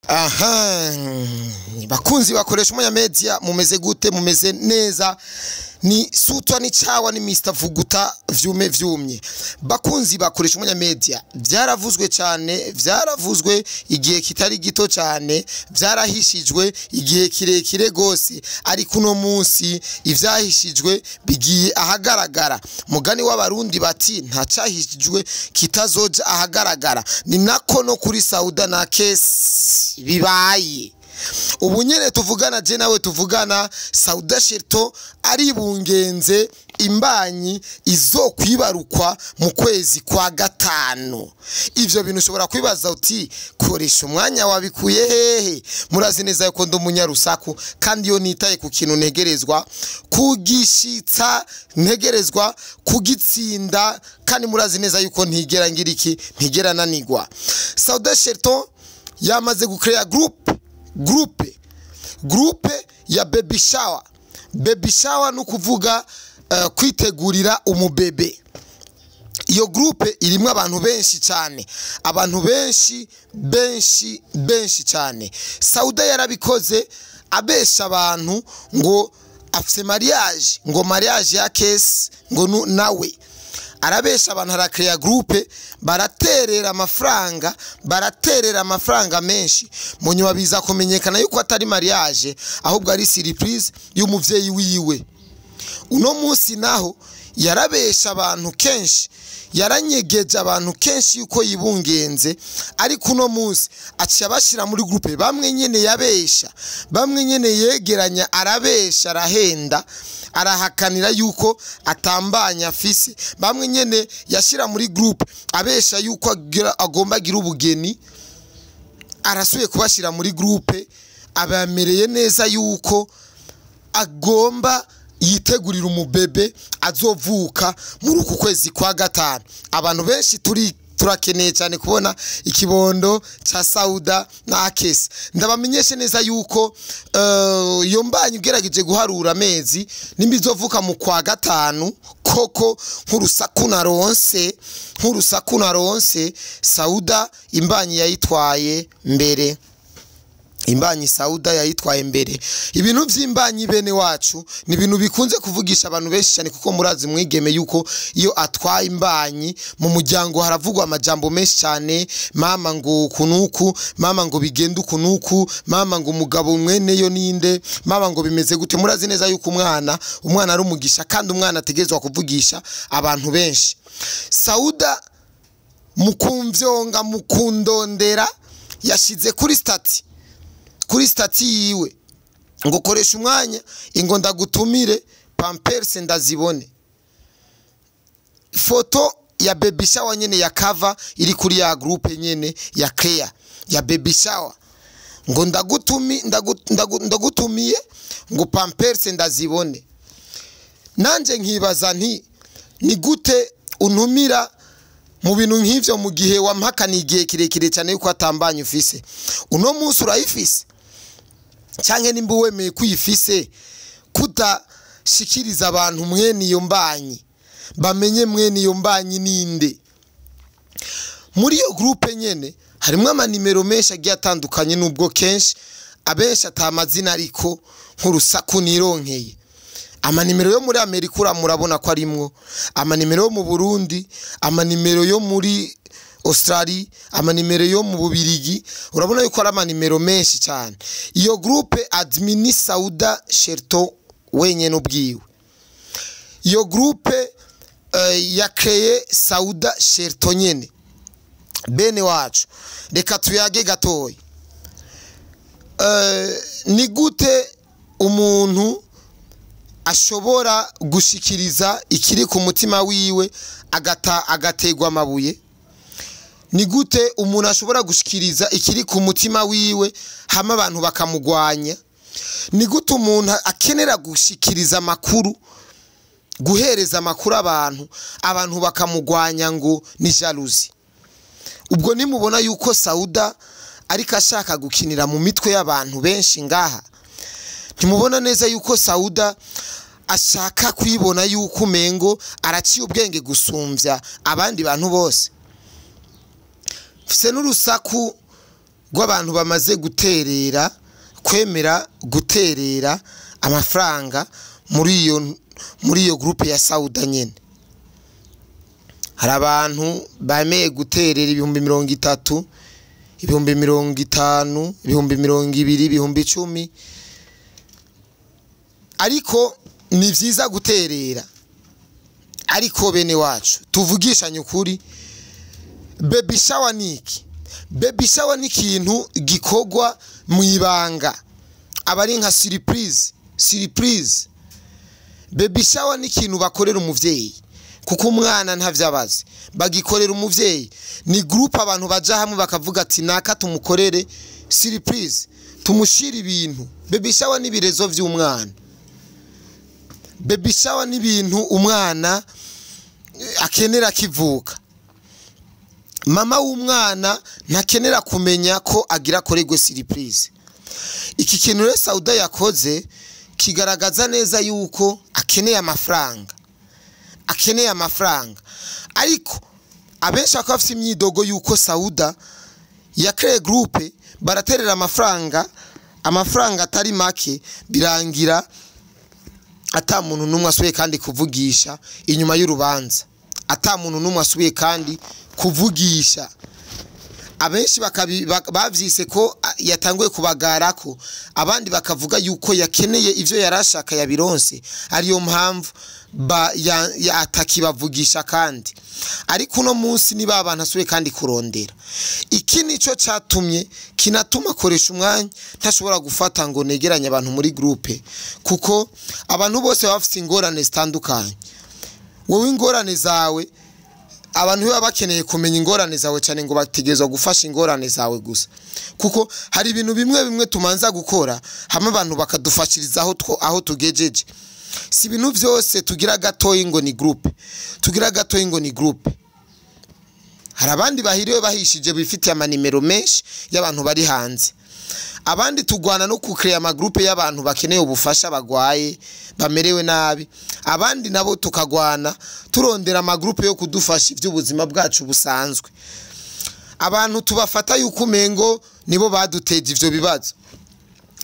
Aha, bakunzi bakoresha Umwanya Media, mumeze gute? Mumeze neza? Ni sutwa ni cawa ni Mr Vuguta vyume vyumye. Bakunzi bakoresha Umwanya Media, vyaravuzwe cyane, vyaravuzwe igihe kitari gito cyane, vyarahishijwe igihe kirekire gose, ariko uno munsi ivyahishijwe bigiye ahagaragara. Mugani w'Abarundi bati nta cahishijwe kitazoja ahagaragara. Ni nako no kuri Sauda na Kesi bibaye. Ubu nyene tuvugana, je nawe tuvugana, Sauda Sherto aribungenze imbanyi izokwibarukwa mu kwezi kwa gatanu. Ivyo bintu ushobora kwibaza uti koresha umwanya wabikuye hehe? Murazi neza yuko ndi umunyarusaku, kandi iyo nitaye ku kintu ntegerezwa kugishitsa, ntegerezwa kugitsinda, kandi murazi neza yuko ntigera ngira iki, ntigera nanigwa. Sauda Sherto yamaze gucrea groupe ya baby shower. Baby shower ni ukuvuga kwitegurira umubebe. Iyo groupe irimwo abantu benshi cyane, abantu benshi benshi benshi cyane. Sauda yarabikoze abesha abantu ngo afise mariage, ngo mariage ya Kesi, ngo nawe arabesha abantu, arakreya groupe, baraterera amafaranga, baraterera amafaranga menshi. Mu nyuma biza kumenyekana yuko atari mariage, ahubwo ari surprise y'umuvyeyi wiwe. Uno munsi naho yarabesha abantu kenshi, yaranyegeje abantu kenshi yuko yibungenze, ariko uno munsi aciye abashira muri groupe bamwe nyene yabesha, bamwe nyene yegeranya, arabesha, arahenda, arahakanira yuko atambanya afise, bamwe nyene yashira muri groupe abesha yuko agomba agira ubugeni, arasubiye kubashira muri groupe abamereye neza yuko agomba yitegurira umubebe azovuka muri uku kwezi kwa gatanu. Abantu benshi turakeneye cyane kubona ikibondo ca Sauda na Akesi. Ndabamenyeshe neza yuko iyo mbanyi ugerageje guharura amezi nimba izovuka mu kwa gatanu koko, nk'urusaku naronse, Sauda imbanyi yayitwaye mbere. Imbanyi Sauda yayitwaye mbere. Ibintu vy'imbanyi bene wacu ni ibintu bikunze kuvugisha abantu benshi cyane, kuko murazi mwigeme yuko iyo atwaye imbanyi mu muryango haravugwa amajambo menshi cyane. Mama ngo kunuku, mama ngo bigende ukunuku, mama ngo umugabo mwene yo ninde, mama ngo bimeze gute. Murazi neza yuko umwana ari umugisha, kandi umwana ategerezwa kuvugisha abantu benshi. Sauda mukumvyonga mukundondera yashize kuri stati, kuri stati yiwe ngo koresha umwanya ingo ndagutumire pampers ndazibone. Foto ya baby shower nyene ya cover iri kuri ya groupe nyene ya Claire ya baby shower, ngo ndagutumiye ngo pampers ndazibone. Nanje nkibaza nti ni gute untumira mu bintu nk'ivyo mu gihe wampakaniye igihe kirekire cyane yuko atambanye ufise? Uno munsi urayifise, canke nimba wemeye kuyifise kudashikiriza abantu mwene iyo mbanyi, bamenye mwene iyo mbanyi ninde? Muri iyo groupe nyene harimwo amanimero menshi agiye atandukanye, nubwo kenshi abenshi atamazina, ariko nk'urusaku nironkeye. Amanimero yo muri Amerika uramurabona ko arimwo, amanimero yo mu Burundi, amanimero yo muri Australia, amanimero yo mu Bubirigi, urabona yuko ari amanimero menshi cyane. Iyo groupe admin Sauda Sherto wenyene ubwiwe. Iyo groupe ya créé Sauda Sherto nyene. Bene wacu, reka tuyage gatoya. Ni gute umuntu ashobora gushikiriza ikiri ku mutima wiwe agategwa amabuye? Ni gute umuntu ashobora gushikiriza ikiri ku mutima wiwe hama abantu bakamugwanya? Ni gute umuntu akenera gushikiriza amakuru, guhereza amakuru abantu, abantu bakamugwanya ngo ni jalousie? Ubwo nimubona yuko Sauda ariko ashaka gukinira mu mitwe y'abantu benshi ngaha, ntimubona neza yuko Sauda ashaka kwibona yuko umengo araciye ubwenge gusumvya abandi bantu bose? Mfise n'urusaku rw'abantu bamaze guterera, kwemera guterera amafaranga muri iyo groupe ya Sauda nyene. Hari abantu bemeye guterera 30,000, 50,000, 20,000, 10,000. Ariko ni vyiza guterera, ariko bene wacu, tuvugishanye ukuri, baby shower ni iki? Baby shower ni ikintu gikorwa mu ibanga, aba ari nka surprise. Surprise, baby shower ni ikintu bakorera umuvyeyi, kuko umwana ntavyo abazi, bagikorera umuvyeyi. Ni groupe abantu baja hamwe bakavuga ati: "Naka tumukorere surprise, tumushire ibintu." Baby shower ni ibirezo vy'umwana. Baby shower ni ibintu umwana akenera akivuka. Mama w'umwana ntakenera kumenya ko agira akorerwe surprise. Iki kintu rero Sauda yakoze kigaragaza neza yuko akeneye amafaranga, akeneye amafaranga. Ariko abenshi bakaba bafite imyidogo yuko Sauda yakreye groupe, baraterera amafaranga, amafaranga atari make, birangira ata muntu n'umwe asubiye kandi kuvugisha inyuma y'urubanza, ata muntu n'umwe asubiye kandi kuvugisha. Abenshi bavyise ko yatanguye kubagarako, abandi bakavuga yuko yakeneye ivyo yarashaka yabironse, ariyo mpamvu atakibavugisha kandi. Ariko uno munsi niba abantu asubiye kandi kurondera, iki nico catumye kinatuma akoresha umwanya ntashobora gufata ngo negeranye abantu muri groupe, kuko abantu bose baba bafite ingorane zitandukanye. Wowe ingorane zawe, abantu baba bakeneye kumenya ingorane zawe cyane, ngo bategerezwa gufasha ingorane zawe gusa, kuko hari ibintu bimwe bimwe tumanza gukora hamwe abantu bakadufashiriza aho tugejeje. Si ibintu byose tugira gatoyi ngo ni groupe, tugira gatoyi ngo ni groupe. Hari abandi bahiriwe bahishije, bifitiye amanimero menshi y'abantu bari hanze. Abandi tugwana no kucréer amagroupe y'abantu bakeneye ubufasha, bagwaye, bamerewe nabi. Abandi nabo tukagwana turondera amagroupe yo kudufasha iby'ubuzima bwacu busanzwe. Abantu tubafata yuko umengo nibo baduteje ivyo bibazo.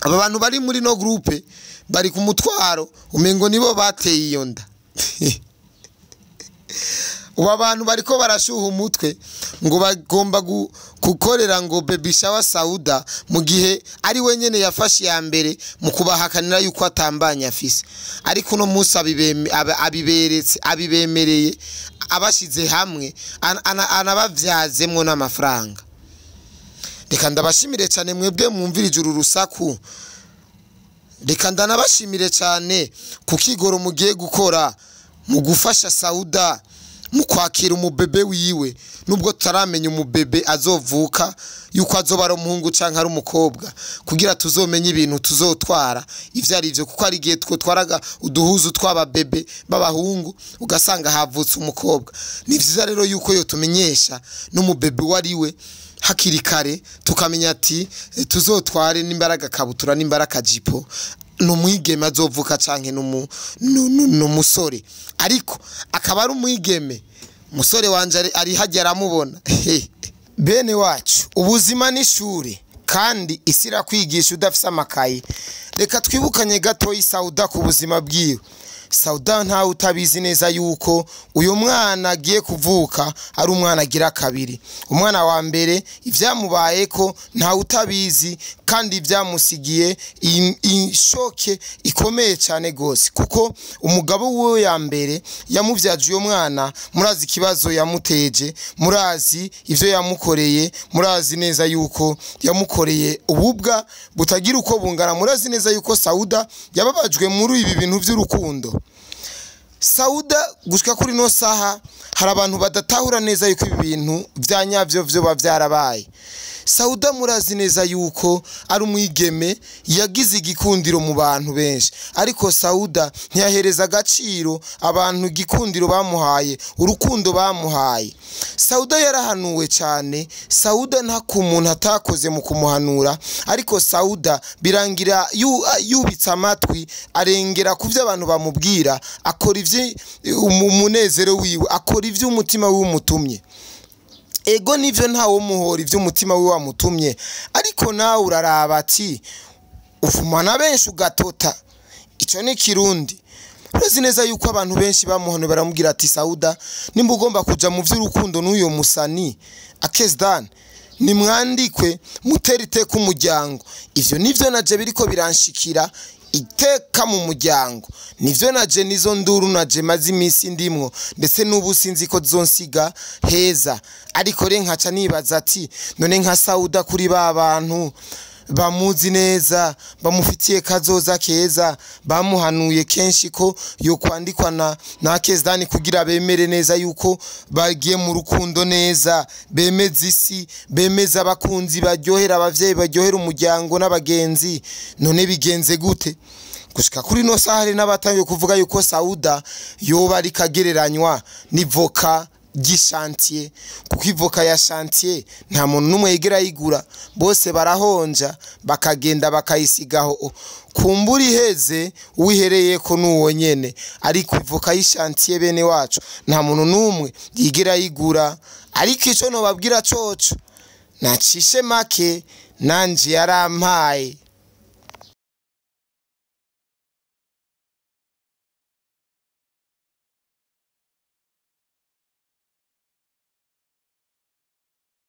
Aba bantu bari muri no groupe bari ku mutwaro, umengo nibo bateye iyo nda. Ubu abantu bariko barashuha umutwe ngo bagomba gukorera ngo baby shower Sauda, mu gihe ari we nyene yafashe iya mbere mu kubahakanira yuko atambanye afise. Ariko uno munsi abiberetse, abibemereye, abashize hamwe, anabavyazemwo n'amafaranga. Reka ndabashimire cyane mwebwe mwumvirije uru rusaku. Reka ndanabashimire cyane ku kigoro mugiye gukora mu gufasha Sauda mu kwakira umubebe wiwe, nubwo tutaramenya umubebe azovuka yuko azoba ari umuhungu canke ari umukobwa, kugira tuzomenye ibintu tuzotwara ivyo ari vyo, kuko hari igihe twotwaraga uduhuzu tw'ababebe b'abahungu ugasanga havutse umukobwa. Ni vyiza rero yuko yotumenyesha n'umubebe uwo ari we hakiri kare, tukamenya ati tuzotware n'imbaraga kabutura, n'imbaraga jipo, n'umwigeme azovuka canke n'umusore. Ariko akaba ari umwigeme, umusore wanje ari hajya aramubona. Bene wacu, ubuzima n'ishure, kandi isi irakwigisha udafise amakayi. Reka twibukanye gatoyi Sauda ku buzima bwiwe. Sauda ntawe utabizi neza yuko uyu mwana agiye kuvuka ari umwana agira kabiri. Umwana wa mbere ivyamubayeko ntawe utabizi, kandi byamusigiye i choc ikomeye cyane gose, kuko umugabo wiwe ya mbere yamuvyaje uyo mwana, murazi ikibazo yamuteje, murazi ivyo yamukoreye, murazi neza yuko yamukoreye ububwa butagira uko bungana. Murazi neza yuko Sauda yababajwe muri ibi bintu by'urukundo. Sauda gushika kuri no saha hari abantu badatahura neza yuko ibi bintu vya nyavyo vyoba vyarabaye. Sauda murazi neza yuko ari umwigeme yagize igikundiro mu bantu benshi, ariko Sauda ntiyahereza agaciro abantu igikundiro bamuhaye, urukundo bamuhaye. Sauda yarahanuwe cyane. Sauda nta ku muntu atakoze mu kumuhanura, ariko Sauda birangira yubitse amatwi, arengera ku byo abantu bamubwira, akora ivyo umunezero wiwe, akora ivyo umutima wiwe umutumye. Ego nivyo, ntawe muhora ivyo umutima we wamutumye, ariko nawe uraraba ati uvumana benshi ugatota. Ico ni Kirundi. Urazi neza yuko abantu benshi bamuhanuye, baramubwira ati: "Sauda, nimba ugomba kuja mu vy'urukundo n'uyo musani Akezdan, nimwandikwe, mutere iteka umuryango." Ivyo nivyo naje biriko biranshikira, iteka mu muryango. Nivyo naje, nizo nduru naje maze iminsi ndimwo, ndetse n'ubu sinzi ko zonsiga heza. Ariko re nkaca nibaza ati: none nka Sauda, kuri ba bantu bamuzi neza, bamufitiye kazoza keza, bamuhanuye kenshi ko yokwandikwa na Akezdani kugira bemere neza yuko bagiye mu rukundo neza, bemeze isi, bemeze abakunzi, baryohera abavyeyi, baryohera umuryango n'abagenzi. None bigenze gute gushika kuri no saha? Hari n'abatangiye kuvuga yuko Sauda yoba ariko agereranywa n'ivoka ry'ishantiye, kuko ivoka ya chantier nta muntu n'umwe yigera ayigura, bose barahonja bakagenda bakayisigaho. Kumbura iheze uwihereyeko n'uwo nyene. Ariko ivoka y'ishantiye, bene wacu, nta muntu n'umwe yigera ayigura. Ariko ico nobabwira coco, nacishe make, nanje yarampaye.